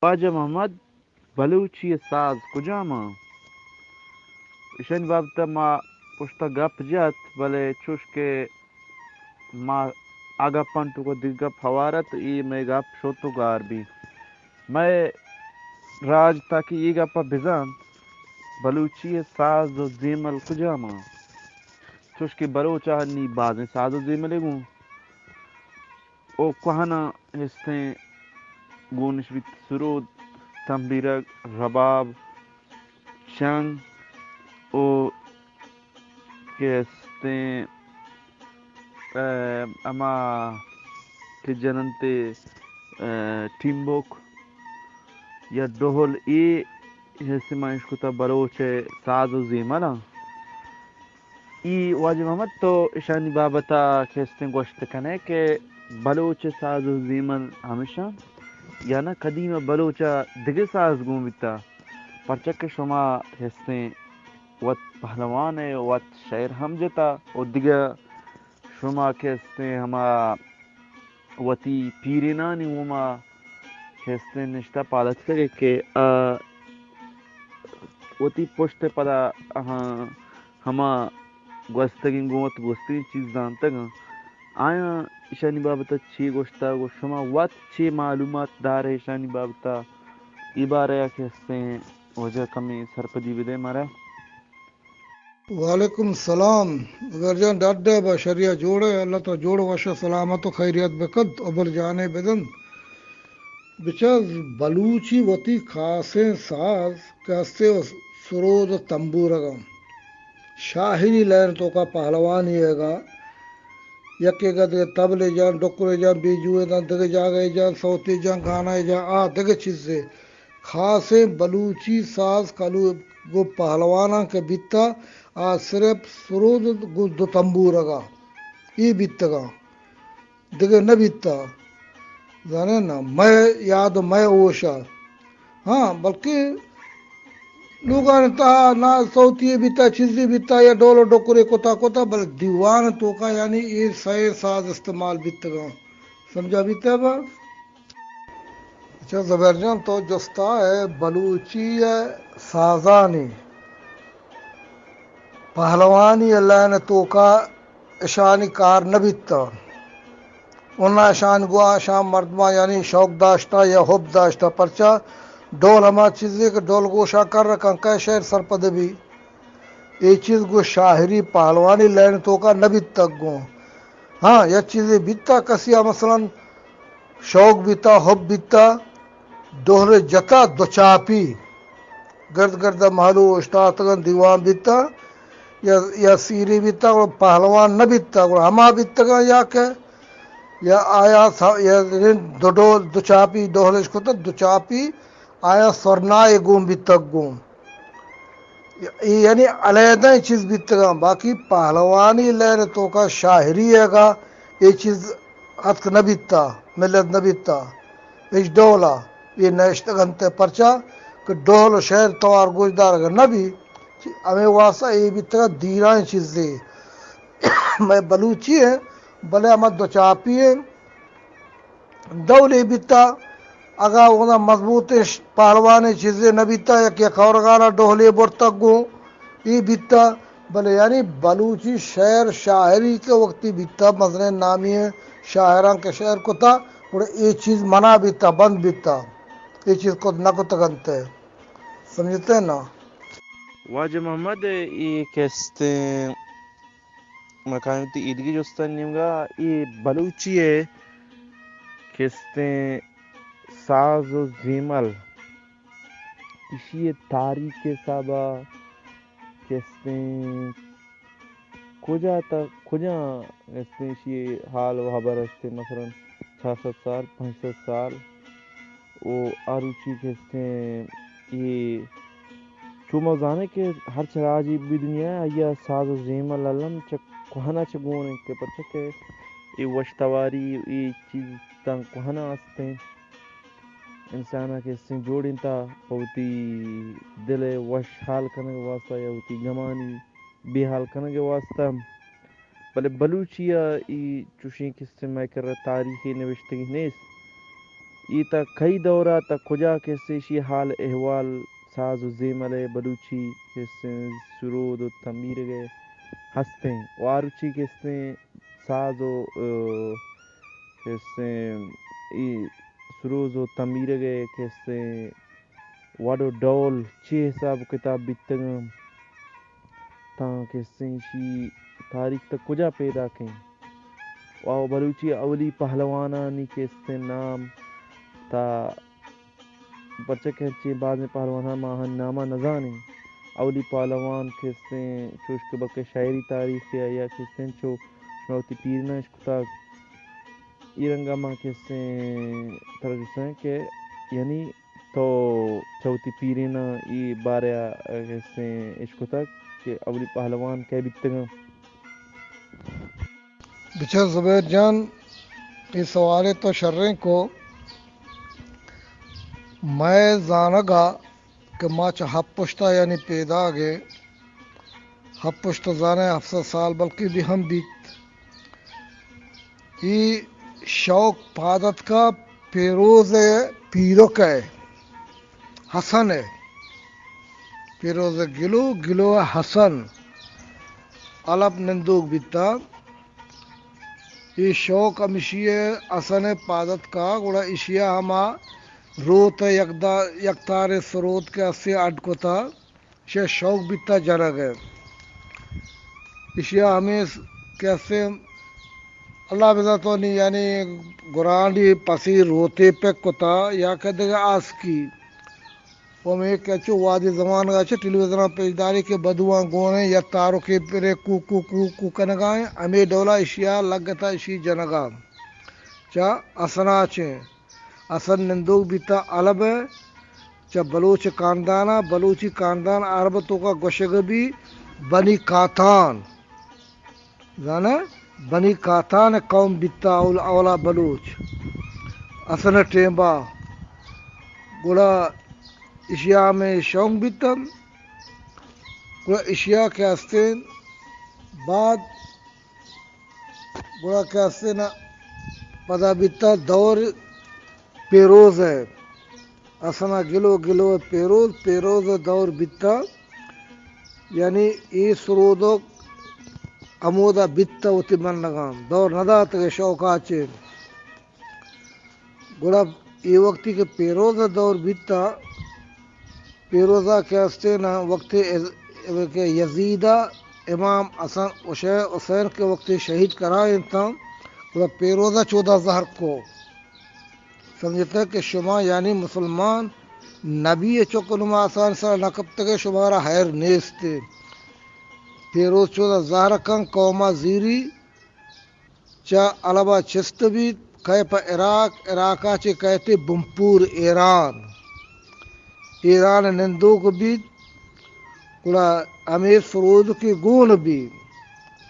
واجہ محمد، بلوچی ءِ ساز کجام آں؟ ایشانی بابت ءَ ما پشت ءَ گپ جت، بلے چوش کہ ما آ گپانی توک ءَ دگہ گپ ہوار ات، اے مئے گپ شت ءُ گار بیت۔ مئے راج تاکہ اے گپ ءَ بزانت، بلوچی ءِ ساز ءُ زیمل کجام آں؟ چوش کہ بلوچ ءَ نی بازیں ساز ءُ زیملے گوں او کوہناں ہستیں گونش بیت، سرود، تمبیرگ، رباب، چنگ او کہ ہستیں، اہ، ہما کہ جننتے، اہ، ٹیمبوک یا ڈہل، اے ہستیں ما اشکتا بلوچ ءِ ساز ءُ زیمل آں۔ ای واجہ محمد، تو اشانی بابت ءَ کہ ہستیں گوشت کنے کہ بلوچ ءِ ساز ءُ زیمل ہمیش آں یا نہ قدیم ءَ بلوچ ءَ دگہ ساز گون بیتا؟ پرچا کہ شما کہ ہستیں وت پہلوان ءِ، وت شعر ہم جتا ءُ دگہ شما کہ ہستیں ہما وتی پیرینانی گوما کہ ہستیں نشتہ پاد اتکگ ئے کہ آ وتی پشت ءَ پدا آہاں ہما گوستگیں گوں وت گوستگیں چیز زانتگ آں۔ آیاں ایشانی بابت ءَ چے گوشتگ ءُ شما وت چے معلومات دار ئے ایشانی بابت ءَ؟ اے بارہ ءَ کہ ہستیں واجہ کمیں سرپدی بدے مارا۔ وعلیکم السلام۔ زبیر جان، ڈاڈ ئے، با شریا جوڑ ئے، اللہ ترا جوڑ وش ءُ سلامت ءُ خیریت بکد، عمر جانے بدنت۔ بچار، بلوچی وتی خاصیں ساز کہ ہستے ءُ سرود ءُ تمبورگاں، شاعری لائن توکا پہلوانی ئیگا، یکے گا دگہ طبلے جان، ڈکرے جان، بیجوئے جان، دگہ جاگہے جان، سوتے جان، گانائے جان، آ دگہ چیزے۔ خاصیں بلوچی ساز کلو گوں پہلواناں کہ بیتا، آ صرف سرود گوں دو تمبورگا اے بیتگاں، دگہ نہ بیتا۔ زانے نا، مئے یاد ءُ مئے ہوشا۔ ہاں، بلکہ لوگانی تہا نا سوتی بیتا، چیزی بیتا یا ڈول ءُ ڈکرے کتا کتا، بلے دیوان توکا یعنی اے سئے ساز استعمال بیتگاں۔ سمجھا بیتا با؟ اچھا زبیر جان، تو جستا ئے بلوچی ءِ سازانی پہلوانی لائن توکا اشانی کار نہ بیتا۔ اونا اشان گوا اشان مردماں یعنی شوق داشتا یا حب داشتا، پرچا ڈول ہما چیزے کہ ڈول گوشا کر رکھاں، کئے شعر سرپد بی۔ اے چیز گوں شاعری پہلوانی لائن توکا نہ بیتگ گوں۔ ہاں، یک چیزے بیتا کسی آ مثلاً شوق بیتا، حب بیتا، ڈہل جتا دوچاپی، گرد گرد ءَ مہلو اوشتاتگاں، دیوان بیتا یا، یا سیری بیتا، گڑا پہلوان نہ بیتا، گڑا ہما بیتگاں یا کہ یا آیا سا-، یا دو ڈول، دوچاپی ڈہلش کتگ، دوچاپی آیا سرنائے گون بیتگ گون۔ اے یعنی علیحدہ چیز بیتگاں، باقی پہلوانی لہر توکا شاعری ئیگا اے چیز اتک نہ بیتا، ملت نہ بیتا۔ ہچ ڈولا اے نہ اشتگ انت، پرچا کہ ڈول و شعر توار گوشدارگ نہ بی، ہمے واسطہ اے بیتگا دیرائیں چیزے۔ مئے بلوچی ایں، بلے ہما دوچاپی ایں۔ ڈولے بیتا، اگاں اودا مضبوطیں ش-، پہلوانیں چیزے نہ بیتا، یک یک ہورگانا ڈولے برتگ گوں، اے بیتا، بلے یعنی بلوچی شعر شاعری کہ وقتی بیتا، مزنیں نامی ئیں شاعراں کہ شعر کتا، گڑا اے چیز منع بیتا، بند بیتا، اے چیز کت نہ کتگ انت۔ سمجھتے نا؟ واجہ محمد، اے کستیں مکانی وتی ایدگہ جستانی نیمگا، اے بلوچی ءِ کستیں ساز و زیمل، ایشی ءِ تاریخ ءِ حسابا کستیں کجا تا کجا استیں، ایشی ءِ حال و حبر استیں، مثلاً چار سد سال، پنچ سد سال، و آ روچی کہ استیں، اے چو ما زانیں کہ ہرچ راجے بی دنیا ءَ، آئی ءَ ساز و زیمل الم چہ کوہن ءَ چہ گون انت، کہ پرچا کہ اے وش تواری، اے چیز تاں کوہن ءَ استیں۔ انسان ءَ کہ استیں جوڑینتا پہ وتی دل ءِ وش حال کنگ ءِ واسطہ یا وتی گمانی بے حال کنگ ءِ واسطہ۔ بلے بلوچی ءَ اے چوشیں کسے مئے کرا تاریخے نبشتگی نیست۔ اے تا کئی دور ءَ تا کجا کسے شی حال احوال، ساز و زیمل ءِ بلوچی کسے سرود و تمبیرگ ءِ ہستیں، و آ روچی کسے ساز و، ءَ، کسے اے سروز و تمبیرگ ءِ کسے وڑ و ڈول چے حساب کتاب بیتگاں، تاں کسے شی تاریخ تا کجا پیداکیں؟ و بلوچی اولی پہلوانانی کسے نام تا، پرچہ کہ انچیں بازیں پہلواناں ما آہانی ناما نزانیں۔ اولی پہلوان کسے چوش کہ بلکہ شاعری تاریخ یا، یا کسے چو شما وتی پیریناں اشکتگ۔ اے رنگا ما کسے ترا جستیں کہ یعنی تو چہ وتی پیریناں اے بارے ءَ کسے اشکتگ کہ اولی پہلوان کئے بیتگاں؟ بچار زبیر جان، اے سوالے تو شریں کو۔ مئے زانگ ءَ کہ ما چہ ہپت پشت ءَ یعنی پیداگ ایں، ہپت پشت ءَ زانئے ہفت سد سال بلکیں بی ہم بیت۔ اے شوق پاد اتکا پیروز ءِ پیرک ءِ حسن ءِ، پیروز ءِ گلو، گلو ءِ حسن الپ نندوک بیتا۔ اے شوق ہمشی ءِ حسن ءِ پاد اتکا، گڑا ایشی ءَ ہما روت ءِ یک دا-، یک تاریں سروت کہ اسے اڈ کتا، شے شوق بیتا جنگ ءِ۔ ایشی ءَ ہمے س-، کہ اسے اللہ بزاں تو نی یعنی گرانڈی پسی روتے پک کتا یا کہ دگہ آسکی۔ و ہمے کہ چو وادی زمانگ ءَ چہ ٹیلی ویژن ءَ پیشداری کہ بدواں گون ایں یا تارکے پرے کو کو کو کو کنگا ایں، ہمے ڈولا ایشی ءَ لگتا ایشی جنگا چہ اسنا چیں۔ حسن نندوک بیتا الب ءَ چہ بلوچ کاندان ءَ، بلوچی کاندان عرب ءِ توکا گوشگ بی بنی قاتان۔ زاناں؟ بنی قاتان ءِ قوم بیتا اول-، اولا بلوچ۔ حسن ءِ ٹیمبا گڑا ایشی ءَ ہمے شونک بیتا۔ گڑا ایشی ءَ کہ ہستیں بعد گڑا کہ ہستیں نا پدا بیتا دور پیروز ءِ۔ اسنا گلو گلو ءِ پیروز، پیروز ءِ دور بیتا۔ یعنی اے سرودک ہمودا بیتا وتی منگاں، دور نہ داتگ شوقا چے۔ گڑا اے وقتی کہ پیروز ءِ دور بیتا، پیروزا کہ ہستیں نا وقت یز-، کہ یزیدا امام حسن حسین، حسین کہ وقت شہید کرائینتاں، گڑا پیروزا چودا زہر کو۔ سمجھتے کہ شما یعنی مسلمان نبی چک نما آسان سر نہ کپتگے، شمارا خیر نیستے۔ پیروز چودا زہر کن قوما زیری، چہ البا چست بیت، کئے پہ عراق، عراقا چہ کئیت بنپور ایران۔ ایران نندوک بیت، گڑا ہمے سرودکی گون بیت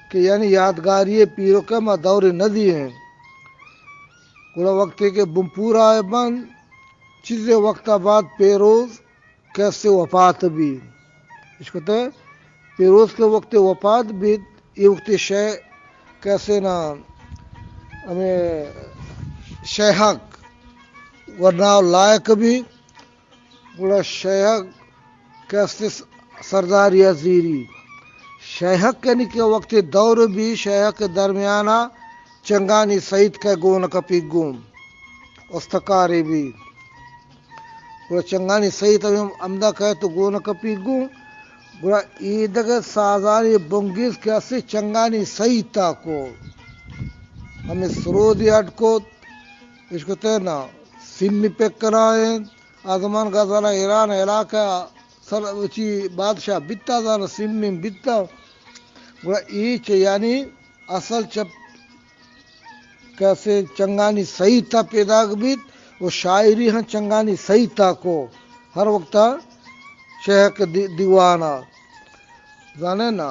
کہ یعنی یادگاری پیرک ما دور نہ دیئیں۔ گڑا وقتی کہ بنپور آئے بند، چیزے وقتا بعد پیروز کیسے وفات بی۔ اشکتہ پیروز کے وقت وفات بیت، اے وقت شے کیسے نا ہمیں شیہک ورنا لائق بی، گڑا شیہک کیسے سرداری زیری۔ شیہک یعنی کہ وقت دور بی، شیہک درمیانا چنگانی سعید کے گون کپی گون استکارے بی۔ گڑا چنگانی سعید ہم ہمدا کئے تو گون کپی گون۔ گڑا ایدگہ سازانی بنگیز کہ اسے چنگانی سعید تا کو۔ ہمیں سرودی اڈ کو، اشکتے نا سیمی پک کرائیں۔ آ زمان گزانا ایران علاقہ سر وچی بادشاہ بیتا، زانا سیمی بیتا۔ گڑا ایچ یعنی اصل چپ کسے چنگانی سعید تا پیداگ بیت و شاعری ہم چنگانی سعید تا کو۔ ہر وقتا شیہک دی-، دیوانا زانے نا،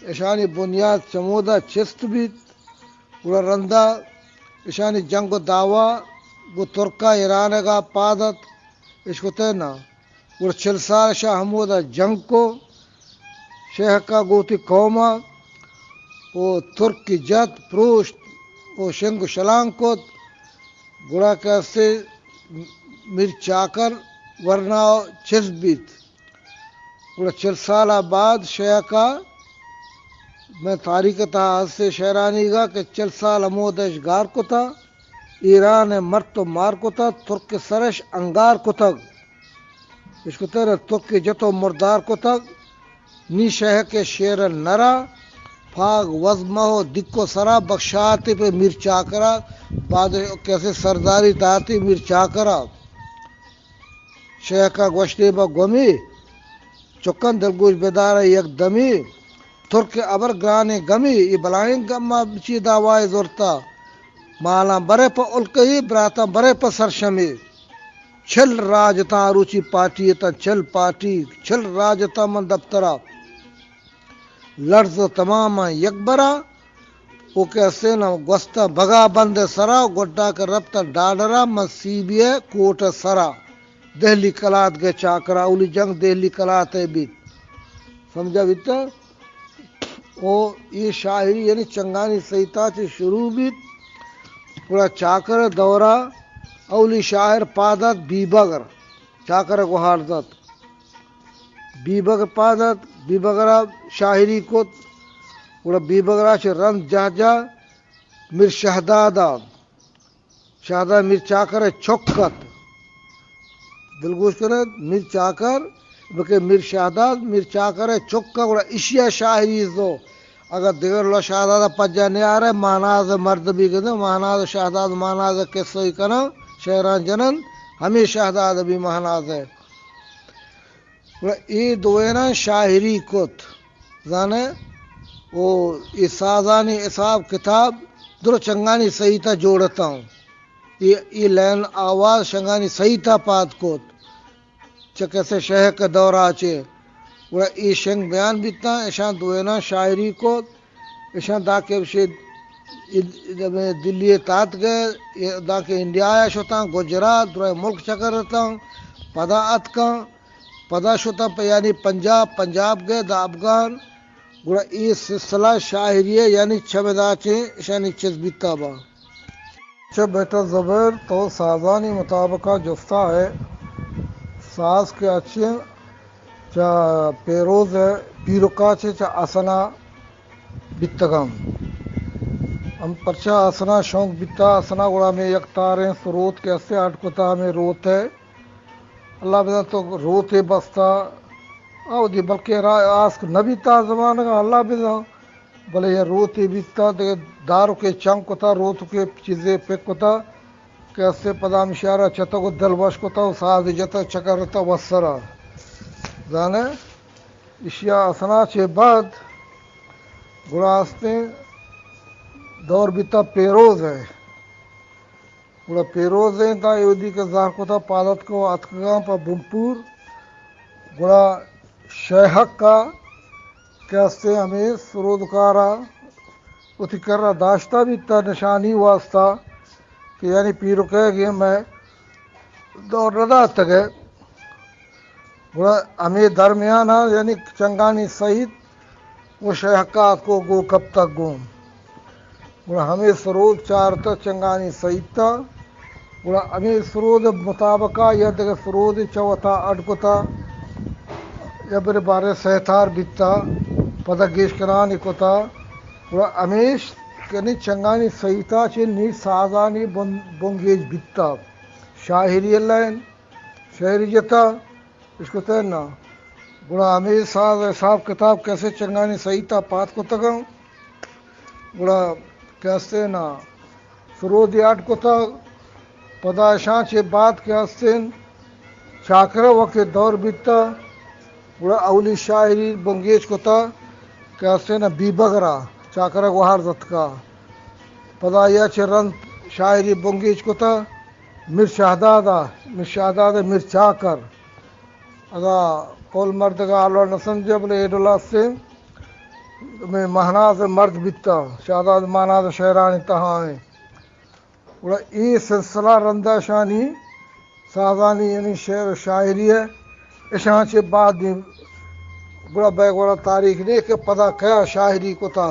اشانی بنیاد چمودا چست بیت۔ گڑا رندا اشانی جنگ و دعوا گو ترکا ایرانگا پادت اشکتے نا۔ گڑا چل سال شا ہمودا جنگ کو، شیہکا گوتی قوما و ترکی جت پروشت و شنگ و شلانگ کت۔ گڑا کہ اسے میر چاکر ورنا چست بیت۔ گڑا چل سال ءَ بعد شیخ ءَ مئے تاریخ ءِ تہا ہستیں شعرانی گا کہ چل سال ہمود اش گار کتا، ایران ءَ مرت و مار کتا، ترک ءِ سرش انگار کتگ۔ اشکتر ترک ءَ جت و مردار کتگ، نی شیخ ءِ شعر نرا، پاگ وزمہ و دک و سرا بخشاتے پہ میر چاکرا، بعد کسے سرداری داتی میر چاکرا۔ شیخ ءَ گوشتے بہ گمی، چکن دلگوش بدار یک دمی، ترک ءِ ابر گرانیں گمی، اے بلائیں گما بچی دعوائے زرتا، مالاں برے پہ الکہی، براتاں برے پہ سرشمی۔ چل راج تاں روچی پارٹی تاں چل پارٹی، چل راج تاں من دفترا۔ لڑز تمام یک برا، او کہ ہستیں گوستاں بگا بند سرا، گڈا کہ رپتاں ڈالرا، من سی بی آئی کورٹ سرا۔ دہلی کلات گئے چاکرا، اولی جنگ دہلی کلات ءَ بیت۔ سمجھا بیتا؟ او اے شاعری یعنی چنگانی سہیتا چہ شروع بیت۔ گڑا چاکر ءِ دورا اولی شاعر پاد ات بیبگر، چاکر ءَ گوہار دات۔ بیبگر پاد ات، بیبگر ءَ شاعری کت۔ گڑا بیبگر ءَ چہ رند جاہ جاہ میر شہداد ءَ شہداد میر چاکر ءِ چک ات۔ دلگوش کن ات، میر چاکر، بلکہ میر شہداد، میر چاکر ءِ چک ءَ، گڑا ایشی ءَ شاعری زو۔ اگاں دگہ لوگ شہداد ءَ پجا نیارے، مہناز ءِ مرد بی گندے، مہناز ءُ شہداد، مہناز ءِ قصہ ئی کناں، شعراں جنن، ہمے شہداد بی مہناز ءِ۔ گڑا اے دوئیناں شاعری کت، زانے، او اے سازانی حساب کتاب درو چنگانی سہیتا جوڑ اتاں۔ اے، اے لین آواز شنگانی سہیتا پاد کت، چہ کسے شیخ ءِ دورا چہ۔ گڑا اے شنگ بیان بیتاں، اشاں دوئیناں شاعری کت، اشاں دانکہ بشید اد-، اد-، دلی ءَ تاتگ ءَ، دانکہ انڈیا ءَ شتاں، گجرات، درائیں ملک چکر اتاں، پدا اتکاں، پدا شتاں پہ یعنی پنجاب، پنجاب گئے دا افغان، گڑا اے سلسلہ شاعری ءِ یعنی چمدا چہ اشانی چست بیتا با۔ چہ بیٹا زبیر تو سازانی مطابقا جستا ئے، ساز کہ اچیں چہ پیروز ءِ پیرکا چہ، چہ حسنا بیتگاں۔ ہم پرچا حسنا شونک بیتا، حسنا گڑا ہمے یک تاریں سروت کہ استے اڈ کتا ہمے روت ءَ۔ اللہ بزاں تو روتے بستا، آ وتی بلکیں را-، آسک نہ بیتا زمانگا، اللہ بزاں، بلے یہ روتے بیتا، دگہ دارکے چنگ کتا، روتکے چیزے پک کتا، کہ استے پدا ہمشیارا چتگ و دل وش کتا و ساز جتا چکر رتا وسرا۔ زانے، اشیا حسنا چہ بعد گڑا استیں دور بیتا پیروز ءِ۔ گڑا پیروز ءِ تا اے ودی کہ زہر کتا پاد اتکو اتکگاں پہ بنپور۔ گڑا شیہک ءَ کہ استیں ہمے سرودکارا وتی کرا داشتا بیتا نشانی واسطہ کہ یعنی پیرکے گے مئے دور نہ داتگ ءَ۔ گڑا ہمے درمیان ءَ یعنی چنگانی سہیت گوں شیہک ءَ اتک و گوں کپتگ گوں۔ گڑا ہمے سرود چارتہ چنگانی سہیت ءَ۔ گڑا ہمے سرود ءِ مطابق ءَ یا دگہ سرودے چہ وتا اڈ کتہ یا برے بارے سہتار بیتہ، پدا گیش کنانی کتہ۔ گڑا ہمیش کنی چنگانی سہیت ءَ چہ نی سازانی بن-، بنگیج بیتہ۔ شاعری لین، شاعری جتہ، اشکتہ نا۔ گڑا ہمے ساز حساب کتاب کسے چنگانی سہیت ءَ پاد کتگاں۔ گڑا کہ استیں نا سرودی اڈ کتگ، پدا اشاں چہ بعد کہ استیں چاکر ءَ وقت دور بیتہ، گڑا اولی شاعری بنگیج کتہ کہ استیں نا بیبگر ءَ چاکر ءَ گوہار زتکہ۔ پدا آئی ءَ چہ رند شاعری بنگیج کتہ میر شہداد ءَ، میر شہداد ءَ میر چاکر۔ اگاں کل مردگاں حال وڑ نہ سمجھے، بلے اے ڈولا سے مہناز مرد بیتا، شہداد مہناز شعرانی تہا ایں۔ گڑا اے سلسلہ رندا شانی سازانی یعنی شعر و شاعری ہے۔ اشاں چہ بعد گڑا بے گڑا تاریخ نے کہ پدا کیا شاعری کتا،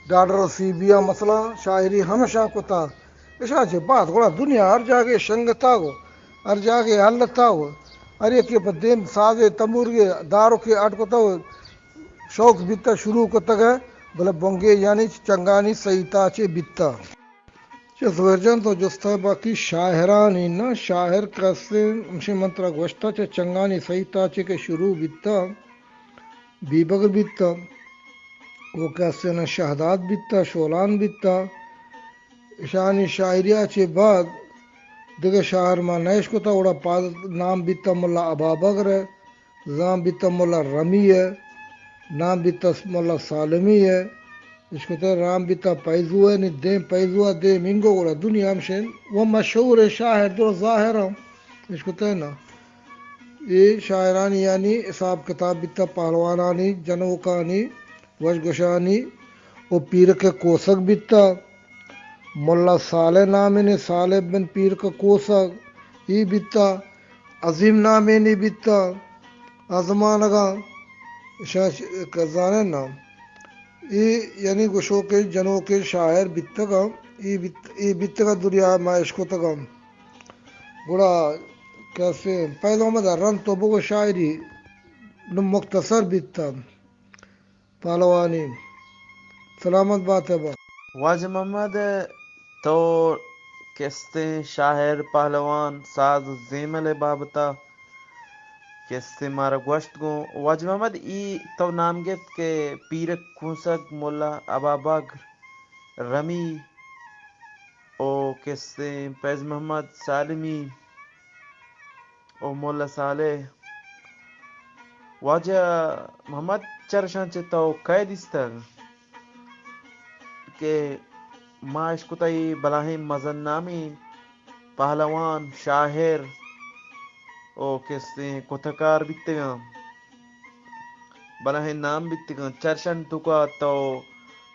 ڈاکٹر سی بی آ مثلا شاعری ہمشاں کتا۔ اشاں چہ بعد گڑا دنیا ہر جاگے شنگتا گو۔ ہر جاگہ ہلتا و ہر یکے پہ دیم سازے تمورگے داروکے اڈ کتا و شوق بیتا شروع کتگ، بلے بنگے یعنی چنگانی سہی تاچے بیتا۔ چہ زبیر جان تو جستا باقی شاعرانی نا، شاعر کسے ہمشی من ترا گوشتا چہ چنگانی سہی تاچے کہ شروع بیتا، بیبگر بیتا، و کسے نا شہداد بیتا، شولان بیتا۔ اشانی شاعری ءَ چہ بعد دگہ شاعر ما نہ اشکتہ، اوڑا پاد نام بیتہ ملا ابابگر ءِ، زان بیتہ ملا رمی ءِ، نام بیتہ ملا سالمی ءِ، اشکتہ نام بیتہ پیزو ءِ، نی دیم پیزو ءَ دیم انگو گڑا دنیا ہمشین و مشہور شاعر در ظاہر ہم اشکتہ نا۔ اے شاعرانی یعنی حساب کتاب بیتہ پہلوانانی، جنوکانی، وشگوشانی و پیرک ءِ کوسگ بیتہ۔ ملا صالح نامے نے، صالح بن پیرک ءِ کوسگ، ای بیتہ، عظیم نامے نے بیتہ، آ زمانگاں شاہ کزانہ نام۔ ای یعنی گوشوکیں جنوکیں شاعر بیتگاں، ای بیت-، ای بیتگاں دنیا ما اشکتگاں۔ گڑا کسے فیض محمد ءَ رند تو بگو شاعری نو مختصر بیتہ۔ پہلوانی۔ سلامت بات ئے با۔ واجہ محمد، تو کستیں شاعر، پہلوان، ساز و زیمل ءِ بابت ءَ کستیں مارا گوشت گوں۔ واجہ محمد، ای تو نام گپت کہ پیرک کوسگ، ملا ابابگر، رمی، او کستیں فیض محمد سالمی، او ملا صالح۔ واجہ محمد، چرشاں چہ تو کئے دیستگ کہ ما اشکتہ اے بلاہیں مزن نامیں پہلوان، شاعر او کستیں کتکار بیتگاں، بلاہیں نام بیتگاں، چرشانی توکا تو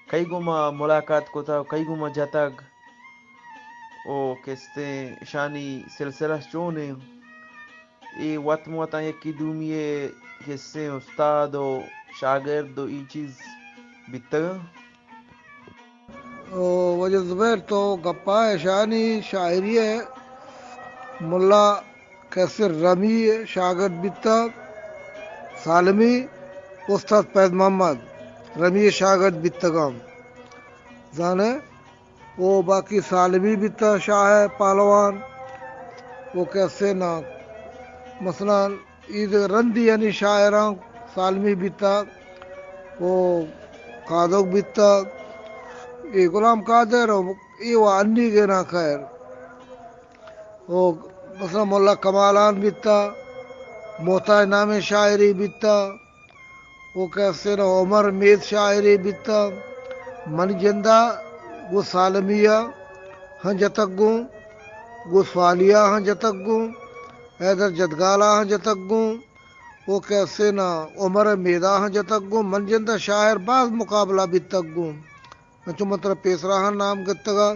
کئی گوما ملاقات کتہ، کئی گوما جتگ؟ او کستیں اشانی سلسلہ چون انت؟ اے وت موتاں یکی دومی ءِ کستیں استاد و شاگرد و ای چیز بیتگ؟ او واجہ زبیر، تو گپا اشانی شاعری ءِ ملا کسے رمی ءِ شاگرد بیتگ، سالمی، استاد فیض محمد رمی ءِ شاگرد بیتگاں، زانے؟ او باقی سالمی بیتہ شاعر پہلوان، او کسے نا، مثلاً اید رندی یعنی شاعراں سالمی بیتہ، او قادوک بیتہ، اے غلام قادر، او اے و انی گنا خیر، او مثلاً ملا کمالان بیتہ، محتاج نامیں شاعری بیتہ، او کسے نا عمر مید شاعرے بیتہ۔ منی جندا گوں سالمی ءَ ہم جتگ گوں، گوں سوالی ءَ ہم جتگ گوں، حیدر جدگال ءَ ہم جتگ گوں، او کسے نا عمر مید ءَ ہم جتگ گوں۔ منی جندا شاعر باز مقابلہ بیتگ گوں۔ انچو من ترا پیسرا ہم نام گپتگ ءَ،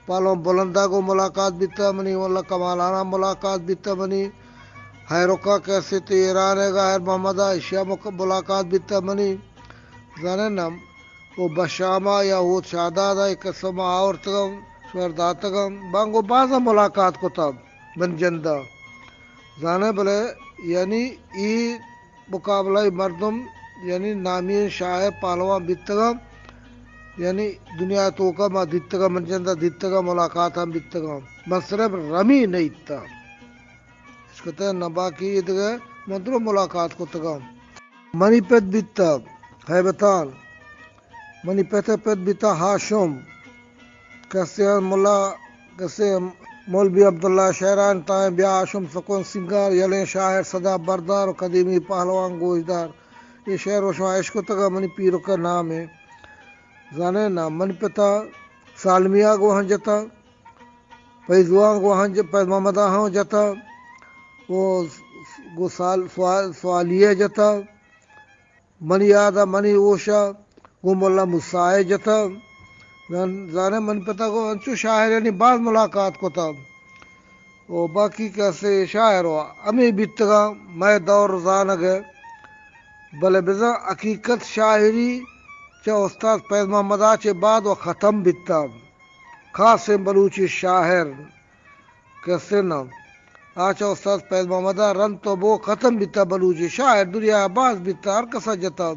پالون بلند ءَ گوں ملاقات بیتہ منی، واللہ کمالان ءَ ملاقات بیتہ منی، حیرکا کسے تے ایران ءَ گا حیر محمد ءَ، اشیا مک-، ملاقات بیتہ منی، زانے نا، او بشام ءَ یا ہوت شہداد ءَ، اے قصہ ما آورتگ ءَ، شمار داتگ ءَ، بانگو باز ءَ ملاقات کتہ منی جند ءَ، زانے بلے یعنی ای مقابلہ ءَ مردم، یعنی نامی شاعر پہلوان بیتگاں، یعنی دنیا ءِ توکا ما دیتگاں، من جندا دیتگاں، ملاقات ہم بیتگاں۔ من صرف رمی نہ دیتہ۔ اشکتہ نہ، باقی دگہ من درو ملاقات کتگاں۔ منی پت بیتہ ہیبتان۔ منی پت ءِ پت بیتہ ہاشم، کسے ملا، کسے مولوی عبداللہ شہران تائیں بیا ہاشم سکون سنگار، یلیں شاعر صدا بردار و قدیمی پہلوان گوشدار۔ اے شعر و شما اشکتگ ءَ، منی پیرک ءِ نام ءَ۔ زانے نا، منی پتا سالمیا گوہاں جتا، پیزواں گوہاں ج-، پیز محمدا ہاں جتا، او گو سال-، سوال-، سوالیہ جتا۔ منی یاد ءَ، منی ہوش ءَ گوں ملا موسیٰ ءَ جتہ۔ زان-، زانئے منی پت ءَ گوں انچو شاعرانی باز ملاقات کتہ۔ و باقی کسے شاعر و ہمے بیتگاں مئے دور زانگ ءَ۔ بلے بزاں حقیقت شاعری چہ استاد فیض محمد ءَ چہ بعد و ختم بیتہ۔ خاصیں بلوچی شاعر کسے نہ۔ آ چہ استاد فیض محمد ءَ رند تو بو ختم بیتا، بلوچی شاعر دنیا ءَ باز بیتا، ہر کس ءَ جتا،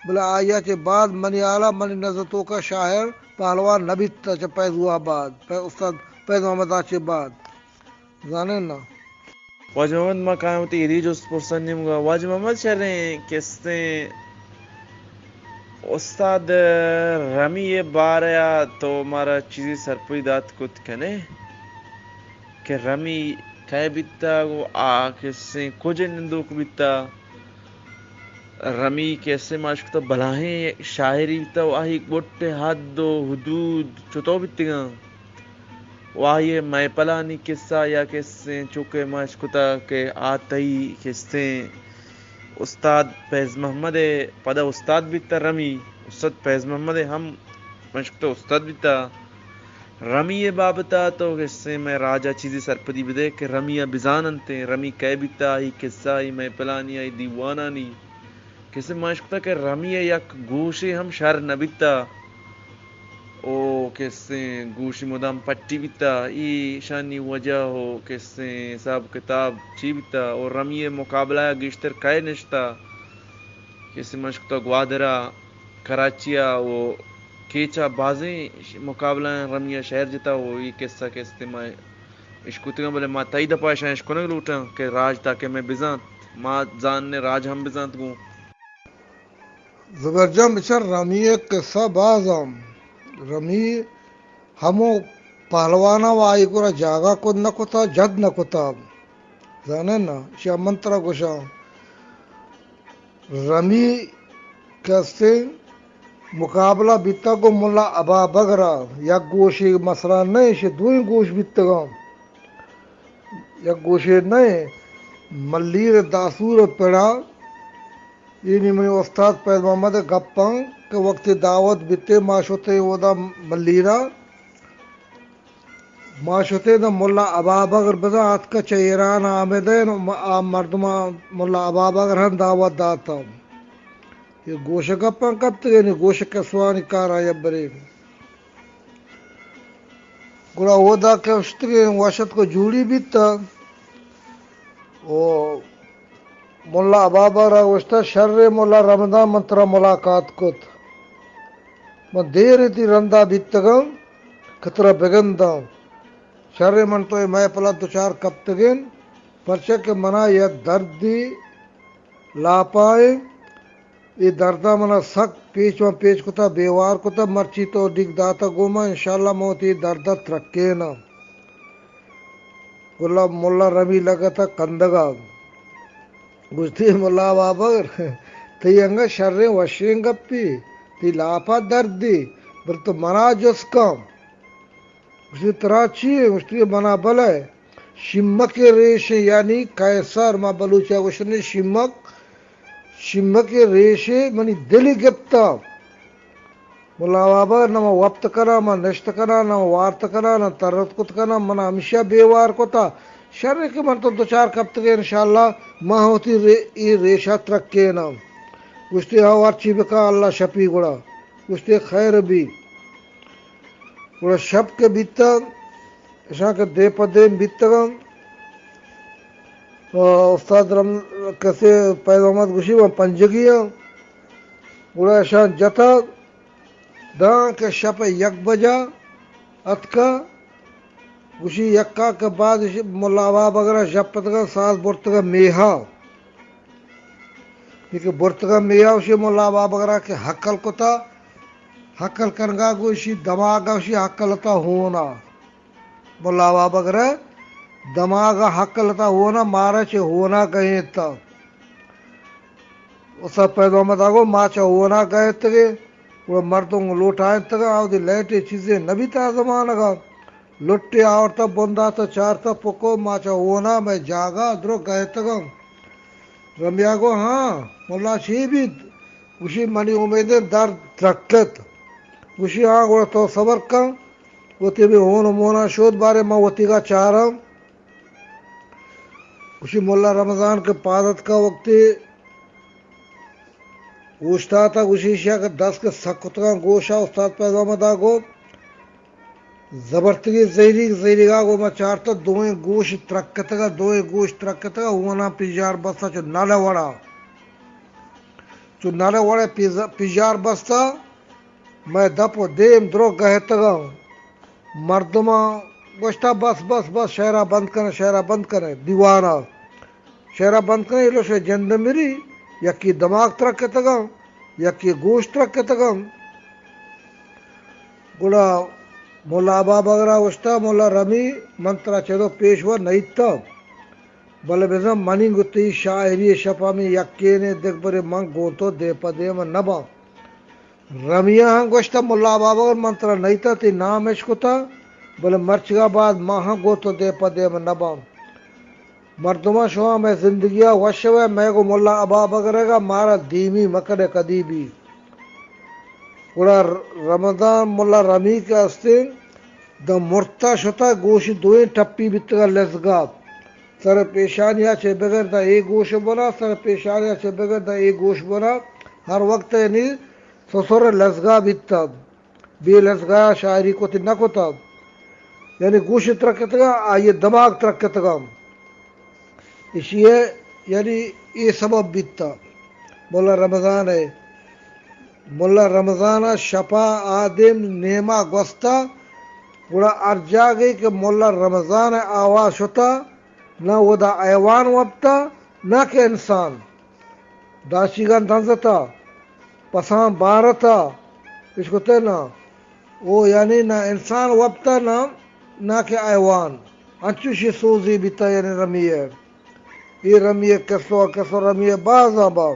بلے آئی ءَ چہ بعد منی ہیال ءَ منی نزر توکا شاعر پہلوان نہ بیتا چہ فیضو ءَ بعد، پہ استاد فیض محمد ءَ چہ بعد۔ زانئے نا؟ واجہ محمد، ما کایاں وتی ایدگہ جست پرسانی نیمگا۔ واجہ محمد، شریں کستیں استاد رمی ءِ بارہ ءَ تو مارا چیزے سرپدی دات کت کنے کہ رمی کئے بیتا، گوں آ کستیں کج ءَ نندوک بیتا؟ رمی کستیں ما اشکتا بلاہیں شاعرے بیتا و آئی گٹ ءِ حد و حدود چتو بیتگاں؟ و آئی ءِ محفلانی قصہ یا کستیں چوکہ ما اشکتا کہ آ تئی کستیں استاد فیض محمد ءِ پدا استاد بیتا رمی، استاد فیض محمد ءِ ہم ما اشکتا استاد بیتا۔ رمی ءِ بابت ءَ تو کستیں مئے راج ءَ چیزے سرپدی بدئے کہ رمی ءَ بزان انت، رمی کئے بیتا، آئی قصہ، آئی محفلانی، آئی دیوانانی۔ کستیں ما اشکتا کہ رمی ءِ یک گوشے ہم شر نہ بیتا۔ او کستیں گوشی مدام پٹی بیتا، ایشانی وجہ او کستیں حساب کتاب چی بیتا؟ او رمی ءِ مقابلہ ءَ گیشتر کئے نشتا؟ کستیں ما اشکتا گوادر ءَ، کراچی ءَ او کیچ ءَ بازیں مقابلہ ءَ رمی ءَ شہر جتا او اے قصہ کستیں ما اشکتگاں، بلے ما تئی دپا اشاں اشکنگ لوٹاں کہ راج تاکہ مئے بزانت، ما زانیں راج ہم بزانت گوں۔ زبیر جان، بچار، رمی ءِ قصہ باز آں۔ رمی ہمو پہلواناں و آئی گورا جاگہ کت نہ کتا، جد نہ کتا۔ زانئے نا، اشیا من ترا گوشاں۔ رمی کستیں مقابلہ بیتا گوں ملا ابابگر ءَ، یک گوشے مسئلہ نہ، ایشی دوئیں گوش بیتگاں۔ یک گوشے نہ، ملیر داسور پڑا، اینی منی استاد فیض محمد ءِ گپاں کہ وقتی دعوت بیتے ما شتے اودا ملیرا، ما شتیں داں ملا ابابگر بزاں آتکہ چہ ایران آمدین، آ مردماں ملا ابابگر ہم دعوت داتا۔ یہ گوش گپاں کپتگیں، یہ گوش کسوانی کارا یبرے۔ گڑا اودا کہ اشتگیں وشت کو جوڑی بیتا۔ او ملا ابابگر ءَ گوشتہ، شریں ملا رمضان، من ترا ملاقات کت۔ من دیر تی رندا بیتگاں کہ ترا بگنداں۔ شریں من تو اے محفل ءَ دچار کپتگیں، پرچہ کہ منا یک دردی لاپائیں، اے دردا منا سک پیچ ما پیچ کتا، بے وار کتا، مرچی تو ڈیک داتا گوما، انشاءاللہ من وتی دردا ترکیناں۔ گڑا ملا رمی لگتا کندگا۔ گوشتی، ملا بابا، تئی انگا شریں وشیں گپی، تئی لاپا دردی، بل تو منا جست کن۔ گوشتی، ترا چی؟ گوشتی، منا بلے شمک ریش، یعنی کینسر، ما بلوچا گوشنے شمک، شمک ریش منی دلی گپتا۔ ملا بابا، نہ من وپت کناں، من نشت کناں، نہ من وارت کناں، نہ ترت کت کناں، من ہمیشہ بے وار کتا۔ شر کہ من تو دچار کپتگے، انشاءاللہ من وتی رے-، اے ریشا ترکیناں۔ گوشتی، ہاں، ہرچی بکا، اللہ شپی گڑا۔ گوشتی، خیر بی۔ گڑا شپ کہ بیتا، اشاں کہ دیم پہ دیم بیتگاں۔ استاد رم-، کسے فیض محمد گوشی، من پنجگی آں۔ گڑا اشاں جتا۔ داں کہ شپ ء یک بجا اتکا، گوشی، یکا کہ بعد اش ملا بابگر ء ژپتگاں ساز برتگاں میہا۔ یہ کہ برتگاں میہا، گوشی ملا بابگر ء کہ ہکل کتا، ہکل کنگا گوشی دماغ ء، گوشی ہکل تا ہونا۔ ملا بابگر ء دماغ ء ہکل تا ہونا، مارا چہ ہونا گئینتا۔ استاد فیض محمد ء گو ما چہ ہونا گئیتگیں، گڑا مردم لوٹائینتگاں، آ وتی لائٹے چیزے نہ بیت آ زمانگ ء۔ لٹے آورتہ بندات ء چارتہ پکو، ما چہ ہونا مئے جاگہ ء درو گئیتگاں۔ رمیا گو ہاں، ملا چی بیت؟ گوشی منی امیدیں درد ترکت۔ گوشی ہاں، گڑا تو صبر کن، وتی ہمے ہون و مونا شود بارے من وتیگا چاراں۔ گوشی ملا رمضان کہ پاد اتکا وقتی اوشتاتا، گوشی ایشیا کہ دست کہ سک کتگاں گوشا، استاد فیض محمد ء گو زبرتگی زہیریگ، زہیریگا گوں ما چارتا دوئیں گوش ترکتگا، دوئیں گوش ترکتگا، ہوناں پیژار بستا چو نل وڑا۔ چو نل وڑے پیز-، پیژار بستا، مئے دپ و دیم درو گہتگاں۔ مردماں گوشتا، بس، بس، بس، شہرا بند کنے، شہرا بند کنے، دیوانا۔ شہرا بند کنے، ایلو شے جند مری، یکی دماغ ترکتگاں، یکی گوش ترکتگاں۔ گڑا ملا بابا را گوشتا، ملا رمی، من ترا چدو پیشوا نئیتا، بلے بزاں منی گوں تئی شاعری شپا ہمے یکینے، دگہ برے من گوں تو دیم پہ دیم نباں۔ رمیا ہم گوشتا، ملا بابا، من ترا نئیتا، تئی نام اش کتا، بلے مرچگا بعد ما ہم گوں تو دیم پہ دیم نباں۔ مردماں، شما مئے زندگیا وش بئے، مئے گوں ملا ابابگر ء گا مارا دیمی مکن ء کدی بی۔ گڑا رمضان، ملا رمی کہ استیں، داں مرتا شتا، گوشی دوئیں ٹپی بیتگا لزگا۔ سر پیشانیا چہ بگر داں اے گوش بنا، سر پیشانیا چہ بگر داں اے گوش بنا۔ ہر وقت یعنی سسر لزگا بیتا۔ بے لزگا شاعری کت نہ کتا، یعنی گوش ترکتگا، آئی دماغ ترکتگا۔ اشی یعنی اے سبب بیتا۔ ملا رمضان ہے، ملا رمضان شپا آدم نیما گوستا، گڑا ہر جاگے کہ ملا رمضان آواز شتا، نہ ودا حیوان وپتا، نہ کہ انسان۔ داشیگان دنزتا، پسان بارتا، اشکتے نا۔ او یعنی نہ انسان وپتا، نہ، نہ کہ حیوان۔ انچوشی سوزی بیتا یعنی رمی ہے۔ اے رمی ہے، کسو، کسو رمی ہے، باز آبا۔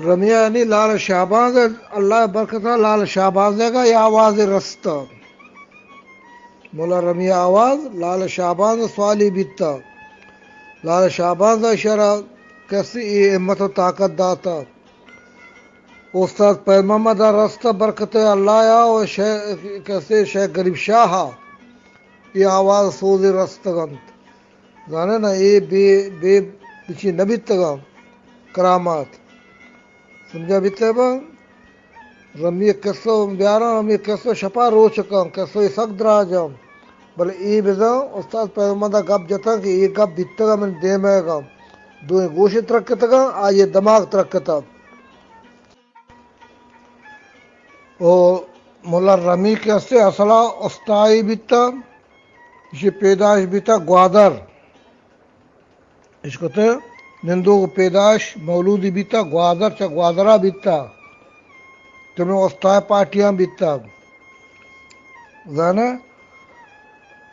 رمی یعنی لال شہباز، اللہ برکتا لال شہباز گا یا آواز رستا۔ ملا رمی آواز لال شہباز سوالی بیتا۔ لال شہباز اشرا کسی اے ہمت و طاقت داتا۔ استاد پیر محمد رستا برکت اللہ یا و شے-، کسی شیخ غریب شاہ اے آواز سوزی رستگنت۔ زانے نا، اے بے، بے بچی نہ بیتگاں کرامات۔ سمجھا بیتے با؟ رمی قصو بیاراں، ہمے قصو شپا روچ کن، قصو سک دراجاں۔ بلے اے بزاں استاد پیغمبر گپ جتاں کہ اے گپ بیتگا من دیمے گا۔ دوئیں گوش ترکتگاں، آئی دماغ ترکتا۔ او ملا رمی کہ استے اصلا استائی بیتا، اشی پیدائش بیتا گوادر۔ اشکتے نندوک پیدائش مولودی بیتا گوادر، چہ گوادرا بیتا۔ تمہیں استائے پارٹیاں بیتا۔ زانے؟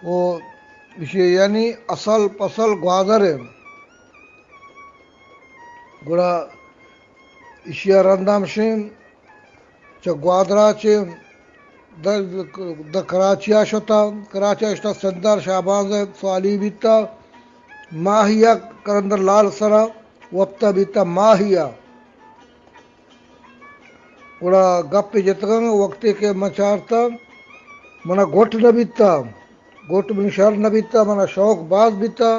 او اشی یعنی اصل پسل گوادر ہے۔ گڑا اشیا رندا ہمشیں چہ گوادرا چہ داں، داں کراچیا شتا، کراچیا شتا سندر شہباز سوالی بیتا، ماہیا قلندر لال سرا وپتا بیتا ماہیا۔ گڑا گپے جتگاں وقتے کہ من چارتا، منا گٹ نہ بیتا، گٹ منی شر نہ بیتا، منا شوق باز بیتا،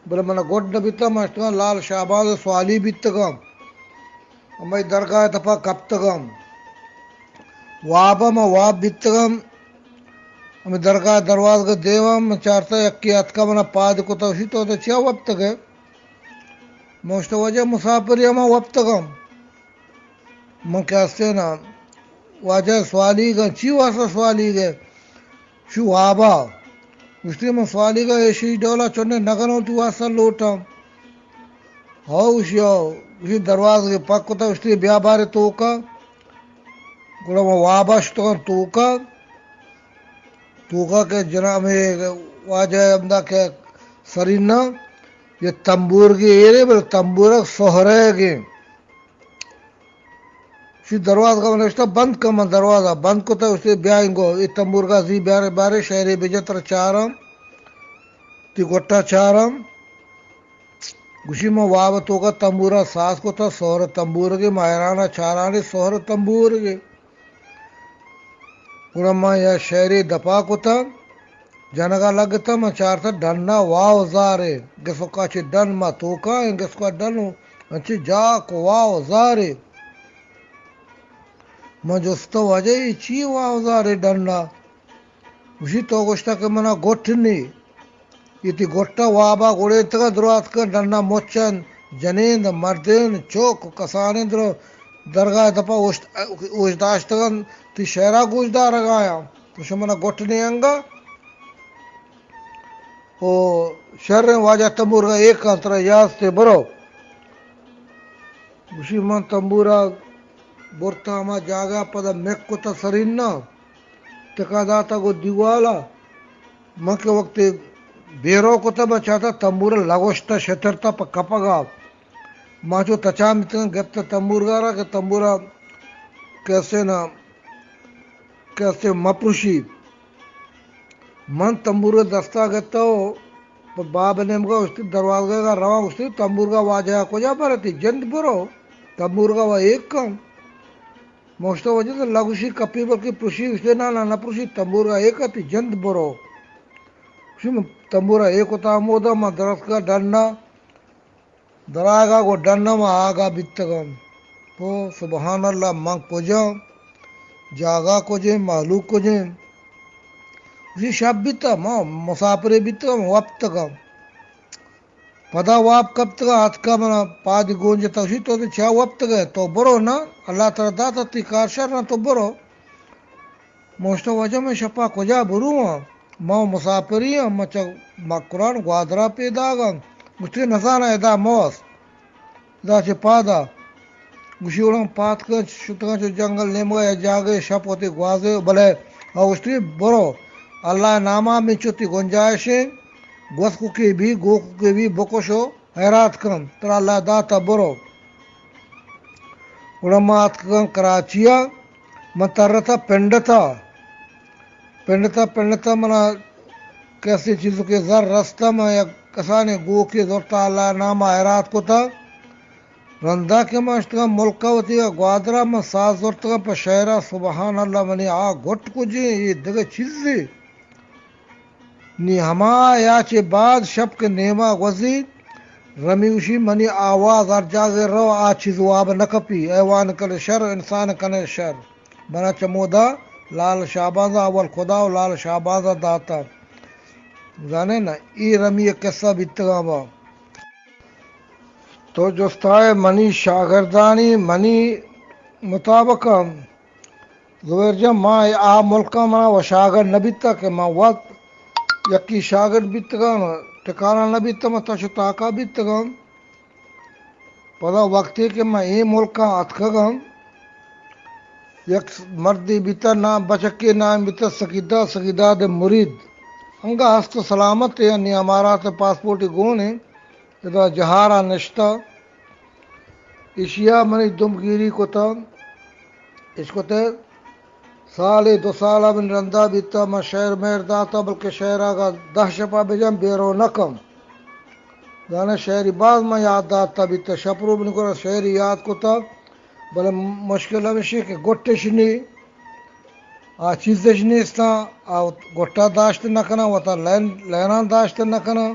بلے منا گٹ نہ بیتا، من اشتگاں لال شہباز سوالی بیتگاں۔ ہمائی درگاہ تپا کپتگاں۔ وابا ما واب بیتگاں۔ ہمے درگاہ دروازگا دیما من چارتا یکے اتکا منا پاد کتا، اشی تو تو چیا وپتگے؟ من اشتا واجہ مسافری ہما وپتگاں۔ من کہ استینا واجہ سوالیگاں، چی واسطہ سوالیگے؟ شو وابا۔ گوشتی من سوالیگا ایشی ڈولا چنے نگنوں تو واسطہ لوٹاں۔ ہو، گوشی ہو۔ گوشی دروازگے پک کتا، گوشتی بیا بارے توکا۔ گڑا من وابا شتگاں توکا۔ توکا کہ جناب واجہ ہمدا کہ سرینا یہ تمبورگی ایرے، بلے تمبورگ سہرگے۔ شی دروازگا من نشتا بند کن، من دروازہ بند کتا، گوشتی بیا انگو، اے تمبورگا زی بیارے بارے، شہرے بجا ترا چارم، تی گٹا چارم۔ گوشی من واب توکا تمبورا ساز کتا، سہر تمبورگے، من حیرانا چارانے سہر تمبورگے۔ گڑا من یا شہرے دپا کتا، جنگا لگتا، من چارتا ڈنا واو زارے، گسوکا چے ڈن ما توکا ایں، گسوکا ڈن انچے جاک واو زارے۔ من جستا واجہ اے چی واو زارے ڈنا؟ گوشی تو گوشتا کہ منا گٹ نی، اے تئی گٹا وابا گڑینتگا دراتکن، ڈنا مچن، جنین، مردین، چوک، کسانین درو درگاہ دپا اوشت-، اوشتاشتگن، تئی شعرا گوش دارگایاں، تو شما منا گٹ نی انگا۔ او شریں واجہ تمبورگا ایک کن ترا یاستے برو۔ گوشی من تمبورا برتا ہما جاگہ پدا مک کتا سرینا، تکا داتا گو دیوالا۔ من کہ وقتی بیرو کتا من چاتا تمبورا لگوشتا شترتا پہ کپگا۔ ما چو تچان بیتگاں، گپت تمبورگا را کہ تمبورا کسے نا، کسے مپروشی۔ من تمبورگا دستا گپتا و پہ باب نیمگا اشتی، دروازگا رواں، اشتی تمبورگا واجہ کجا برتی، جند برو، تمبورگا و ایک کن۔ موشتا واجہ تو لگوشی کپی بلکہ پروشی، اشتی نا نا نہ پروشی، تمبورگا ایک کن، تئی جند برو۔ شی من تمبورا ایک کتا، مودا من دراتکا ڈنا۔ درآیگا گوں ڈن ء ما آگاہ بیتگاں۔ او سبحان اللہ، من کجام؟ جاگہ کجیں؟ مہلوک کجیں؟ گوشی شپ بیتا، ما مسافرے بیتگاں، وپتگاں۔ پدا واب کپتگاں، اتکا منا پادی گونجتا، گوشی تو چیا وپتگئے؟ تو برو نا، اللہ ترا داتا تئی کار شر نا، تو برو۔ موشتو واجہ من شپا کجا برواں؟ ما مسافری آں، من چہ مکران گوادرا پیداگاں۔ گوشتی نزاناں ادا موس، ادا چہ پادا۔ گوشی اوڑاں پاتکاں شتگاں چہ جنگل نیمگا یا جاگہے شپ وتی گوازے، بلے آ گوشتی برو، اللہ ناما منچو تی گنجائشیں، گوز کوکے بی، گو کوکے بی، بکشو۔ حیرات کن، ترا اللہ داتا برو۔ گڑا ما اتکگاں کراچی ء، من ترتا پنڈتا، پنڈتا، پنڈتا منا کسے چیزو کے زر رستا، من یک کسانیں گوکے زرتا، اللہ ناما حیرات کتا۔ رندا کہ من اشتگاں ملکا وتی گوادرا، من ساز زرتگاں پہ شہرا، سبحان اللہ، منی آ گٹ کجیں، اے دگہ چیزے۔ نی ہما یا چہ بعد شپ کہ نیما گوزیت، رمی گوشی منی آواز ہر جاگہ رو، آ چیز واب نہ کپی، حیوان کنے شر، انسان کنے شر۔ منا چمودا لال شہباز اول خدا و لال شہباز داتا۔ زانے نا، ای رمی قصہ بیتگا با۔ تو جستائے منی شاگردانی منی مطابق زبیر جان، ما آ ملکاں منا و شاگرد نہ بیتگ کہ ما وت یکی شاگرد بیتگاں، ٹکانہ نہ بیتگ، ما تش و تاکا بیتگاں۔ پدا وقتے کہ ما اے ملکاں اتکگاں، یک مردے بیتگ، نام بچکے نام بیتگ سکیداد، سکیداد مرید۔ انگا ہست و سلامت، یعنی امارات پاسپورٹ گون ایں۔ ادا جہارا نشتہ، ایشیا منی دمگیری کتہ، اشکتہ سالے دو سالا من رندا بیتہ، من شعر مہر داتہ، بلکہ شعر اگا دہ شپا بجن بیرو نہ کم۔ زانہ شعری باز من یاد داتہ بیتہ، شپ رو منی گورا شعری یاد کتہ، بلے مشکل ہمیشی کہ گٹش نی، آ چیزش نیستاں، آ گٹا داشت نہ کناں، وتا لین، لیناں داشت نہ کناں۔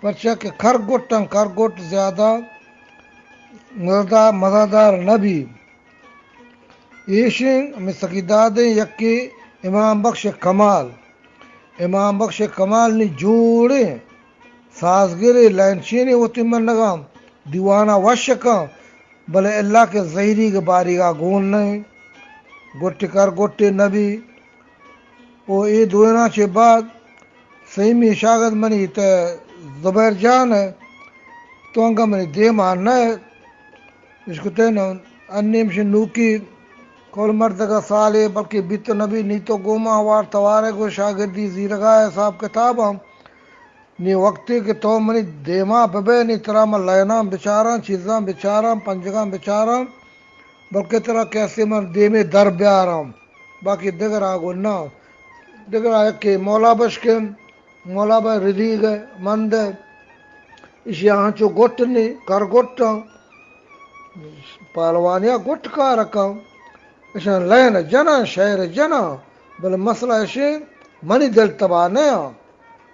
پرچا کہ کرگٹاں، کرگٹ زیادہ مزہ-، مزہ دار نہ بی۔ ایشیں ہمے سکیدادیں یکے امام بخش کمال۔ امام بخش کمال نی جوڑیں سازگرے، لینچینے وتی منگاں، دیوانا وش کاں، بلے اللہ کہ زہیریگ باریگا گون نہ ایں۔ گٹے کرگٹے نہ بی۔ و اے دوئیناں چہ بعد سیمی شاگرد منی تہ زبیر جان ء، تو انگہ منی دیما نہ ء۔ اشکتہ نہ، انی ہمشی نوکی کول مردگا سالے بلکہ بیت نہ بی، نی تو گوما ہوار توارے گو شاگردی زیرگا حساب کتاباں۔ نی وقتے کہ تو منی دیما ببئے، نی ترا من لیناں بچاراں، چیزاں بچاراں، پنجگاں بچاراں، بلکہ ترا کیسے من دیمے در بیاراں۔ باقی دگرا گوں نہ۔ دگرا یکے مولا بشکن، مولا بہ ردیگ ء مند ء۔ ایشی آنچو گٹ نی، کر گٹاں۔ پہلوانیا گٹ کار کن۔ اشاں لین جناں، شعر جناں، بلے مسئلہ اشیں منی دل تباہ نیاں۔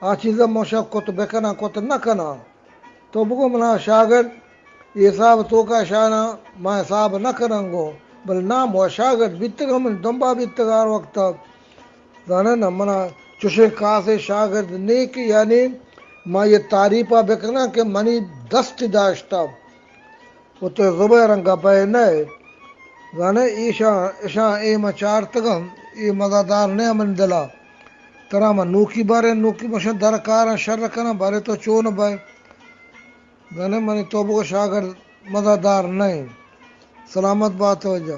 آ چیزاں من شپ کت بکناں، کت نہ کناں۔ تو بگو منا شاگرد، اے حساب توکا شانا ما حساب نہ کناں گوں، بلے نام و شاگرد بیتگاں، من دمبا بیتگاں ہر وقتا۔ زانئے نا، منا چوشیں کاسے شاگرد نیک، یعنی ما یہ تعریف ءَ بکناں کہ منی دست داشتہ و تو زبیر انگا پہ نہ۔ زانے ایشاں، اشاں اے ما چارتگاں، اے مزہ دار نہ من دلا۔ ترا ما نوکی بارے، نوکی مشن درکاراں شر کناں، بارے تو چون بائے۔ زانے منی تو بگو شاگرد مزہ دار نہ۔ سلامت بات ہو جا۔